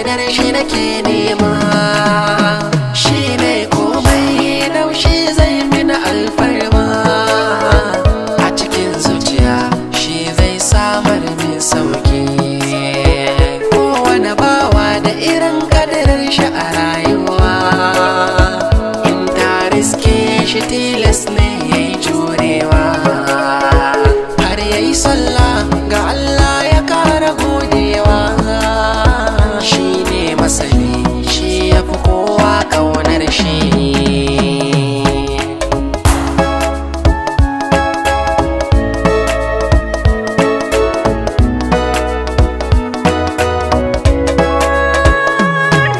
Yardar shi nake nema. Shi ne komai, laushi zai mini alfarma. A cikin zuciya shi zai samar min sauki. Kowane bawa da irin kadarar shi a rayuwa, in ta riske shi tilas ne ya yi jurewa, har ya yi sallah ga Allah ya kara godewa. Shi ne masani, shi ya fi kowa ƙaunar shi.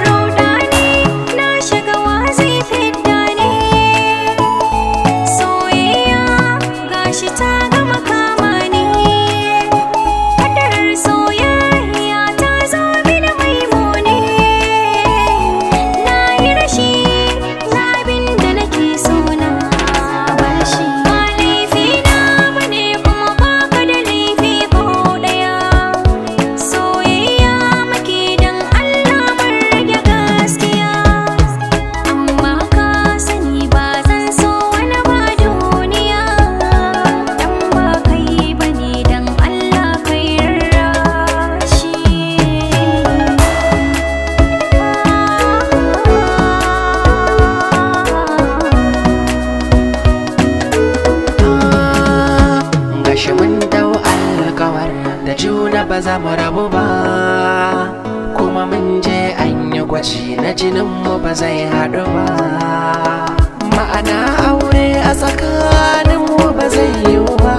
Rudani na shiga, wa zai fidda ni? Soyayya gashi ta gama kama ni. Kadarar soyayya ta zo mini maimuni. Na yi rashi labin da nake so na bashi. Ba laifi na bane, kuma baka da laifi ko ɗaya. Soyayya muke, dan Allah mun rage gaskiya. Amma ka sani ba zan so wani ba duniya. Dan ba kai bane, dan Allah kai rarrashi. Gashi mun dau alkawar da juna ba za mu rabu ba, kuma mun je an yi gwaji na jinin mu ba zai haɗu ba. Ma'ana aure a tsakanin mu ba zai yiwu ba.